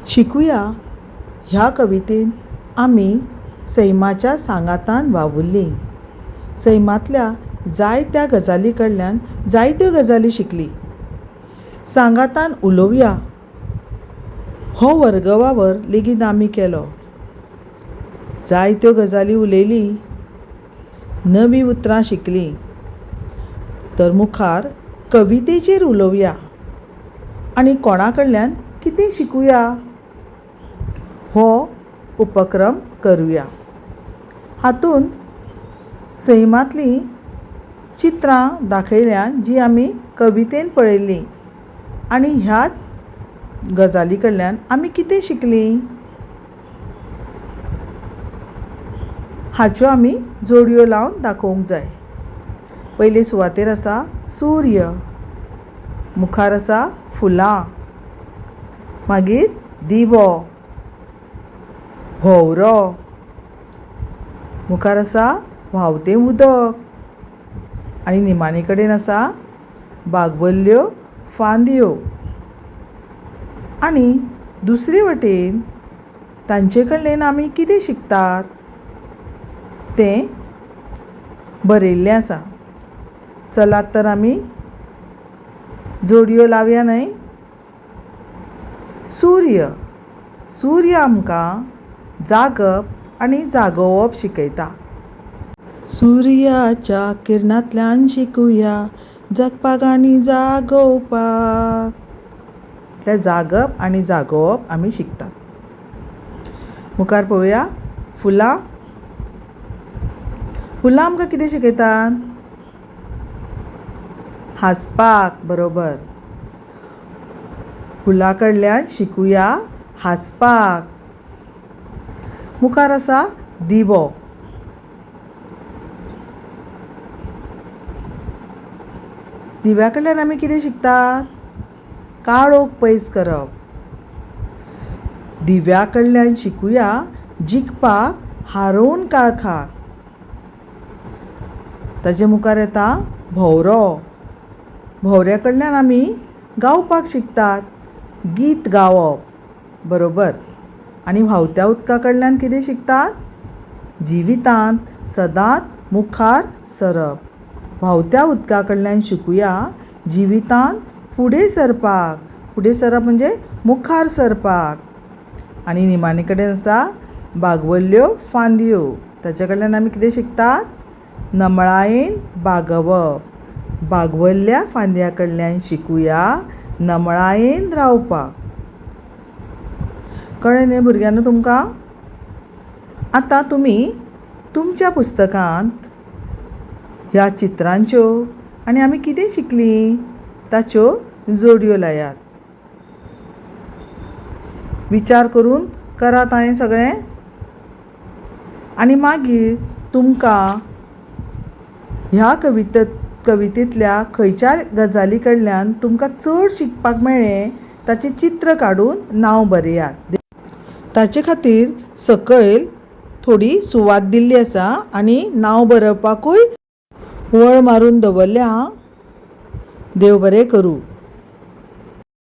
शिकुया ह्या कवितेन आमी सैमाच्या सांगातान वावुरलीं. सैमांतल्या जायत्या गजाली कडल्यान जायत्यो गजाली शिकलीं. सांगातान उलोवया हो वर्गवावर लेगीत आमी केलो. जायत्यो गजाली उलयलीं, नवीं उतरां शिकलीं. तर मुखार कवितेचेर उलोवया आनी कोणा कडल्यान कितें शिकुया हो उपक्रम करुया. हातूंत सैमांतलीं चित्रां दाखयल्यांत जीं आमी कवितेंत पळयल्लीं आनी ह्या गजाली कडल्यान आमी कितें शिकलीं हाच्यो आमी जोडयो लावन दाखोवंक जाय. पयले सुवातेर आसा सूर्य, मुखार आसा फुलां, मागीर दिवो, भोंवरो, मुखार आसा व्हांवतें उदक आनी निमाणे कडेन आसा बागवल्ल्यो फांदयो. आनी दुसरे वटेन तांचे कडल्यान आमी कितें शिकतात तें बरयल्लें आसा. चलात तर आमी जोडयो लावया न्हय. सूर्य, सूर्य आमकां जागप आनी जागोवप शिकयता. सुर्याच्या किरणांतल्यान शिकुया जगपाक आनी जागोवपाक. म्हटल्यार जागप आनी जागोवप आमी शिकतात. मुखार पळोवया फुलां. फुलां आमकां कितें शिकयतात? हांसपाक. बरोबर. फुलां कडल्यान शिकुया हांसपाक. मुखार आसा दिवो. दिव्या कडल्यान आमी कितें शिकतात? काळोख पयस करप. दिव्या कडल्यान शिकुया जिखपाक हारोवन काळखाक. ताचे मुखार येता भोंवरो. भोंवऱ्या कडल्यान आमी गावपाक शिकतात, गीत गावप. बरोबर. आनी व्हांवत्या उदका कडल्यान कितें शिकतात? जिवितांत सदांच मुखार सरप. व्हांवत्या उदका कडल्यान शिकुया जिवितांत फुडें सरपाक. फुडें सरप म्हणजे मुखार सरपाक. आनी निमाणे कडेन आसा बागवल्ल्यो फांदयो. ताचे कडल्यान आमी कितें शिकतात? नमळायेन बागोवप. बागवल्ल्या फांदयां कडल्यान शिकुया नमळायेन रावपाक. कळ्ळें न्हय भुरग्यांनो तुमकां? आतां तुमी तुमच्या पुस्तकांत ह्या चित्रांच्यो आनी आमी कितें शिकलीं ताच्यो जोडयो लायात. विचार करून करात आं हें सगळें. आनी मागीर तुमकां ह्या कवितेंतल्या खंयच्या गजाली कडल्यान तुमकां चड शिकपाक मेळ्ळें ताचें चित्र काडून नांव बरयात. ताचे खातीर सकयल थोडी सुवात दिल्ली आसा आनी नांव बरोवपाकूय वळ मारून दवरल्या. देव बरें करूं.